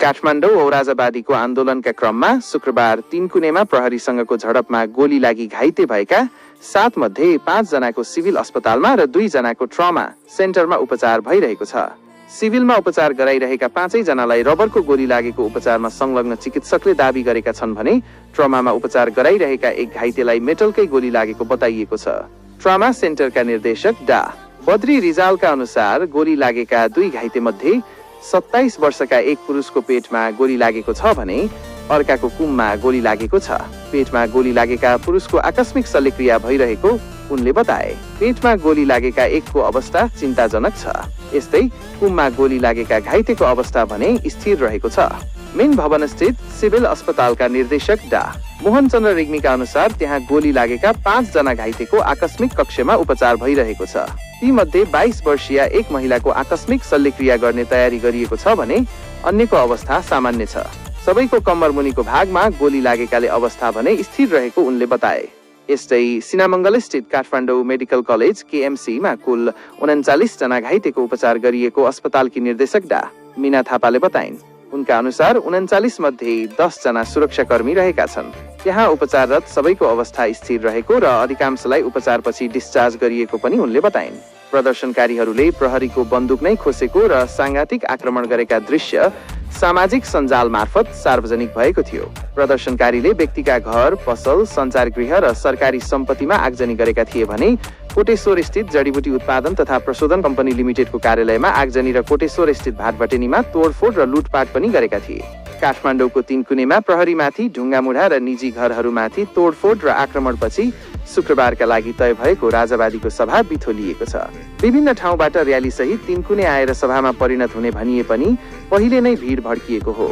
काठमाडौँ औराजावादीको आन्दोलनका क्रममा शुक्रबार तीनकुनेमा प्रहरीसँगको झडपमा गोली लागि घाइते भएका 7 मध्ये 5 जनाको सिभिल अस्पतालमा र 2 जनाको ट्रमा सेन्टरमा उपचार भइरहेको छ। सिभिलमा उपचार गराइरहेका 5 जनालाई रबरको गोली लागेको उपचारमा संलग्न चिकित्सकले दाबी गरेका छन् भने ट्रमामा उपचार गराइरहेका एक घाइतेलाई मेटलकै गोली लागेको बताइएको छ। ट्रमा सेन्टरका निर्देशक डा बद्री रिजालका अनुसार गोली लागेका 2 घाइते मध्ये 27 वर्षका एक पुरुषको पेटमा गोली लागेको छ भने अर्काको कुममा गोली लागेको छ। पेटमा गोली लागेका पुरुषको आकस्मिक शल्यक्रिया भइरहेको उनले बताए। पेटमा गोली लागेका एकको अवस्था चिन्ताजनक छ। यस्तै कुममा गोली लागेका घाइतेको अवस्था भने स्थिर रहेको छ। मेन भवन स्थित सिभिल अस्पतालका निर्देशक डा मोहन चन्द्र रेग्मीका अनुसार त्यहाँ गोली लागेका 5 जना घाइतेको आकस्मिक कक्षमा उपचार भइरहेको छ। ती मध्ये 22 वर्षीय एक महिलाको आकस्मिक शल्यक्रिया गर्ने तयारी गरिएको छ भने अन्यको अवस्था सामान्य छ। सबैको कम्मर मुनिको भागमा गोली लागेकाले अवस्था भने स्थिर रहेको उनले बताए। यस्तै सिनामङ्गल स्थित काठमाडौँ मेडिकल कलेज केएमसीमा कुल 39 जना घाइतेको उपचार गरिएको अस्पतालकी निर्देशक डा मीना थापाले बताइन्। उनका अनुसार 39 मध्ये 10 जना सुरक्षाकर्मी रहेका छन्। त्यहाँ उपचाररत सबैको अवस्था स्थिर रहेको र अधिकांशलाई उपचारपछि डिस्चार्ज गरिएको पनि उनले बताइन्। प्रदर्शनकारीहरूले प्रहरीको बन्दुक नै खोसेको र सांघातिक आक्रमण गरेका दृश्य सामाजिक सञ्जाल मार्फत सार्वजनिक भएको थियो। प्रदर्शनकारीले व्यक्तिका घर, पसल, सञ्चारगृह र सरकारी सम्पत्तिमा आगजनी गरेका थिए भने कोटेश्वर स्थित जडीबुटी उत्पादन तथा प्रशोधन कम्पनी लिमिटेडको कार्यालयमा आगजनी र कोटेश्वर स्थित भाटभटेनीमा तोडफोड र लुटपाट पनि गरेका थिए। काठमाडौँको तीनकुनेमा प्रहरीमाथि ढुङ्गामुढा र निजी घरहरूमाथि तोडफोड र आक्रमणपछि शुक्रबारका लागि तय भएको राजावादीको सभा बिथोलिएको छ। विभिन्न ठाउँबाट र्याली सहित तीनकुने आएर सभामा परिणत हुने भनिए पनि पहिले नै भिड भड्किएको हो।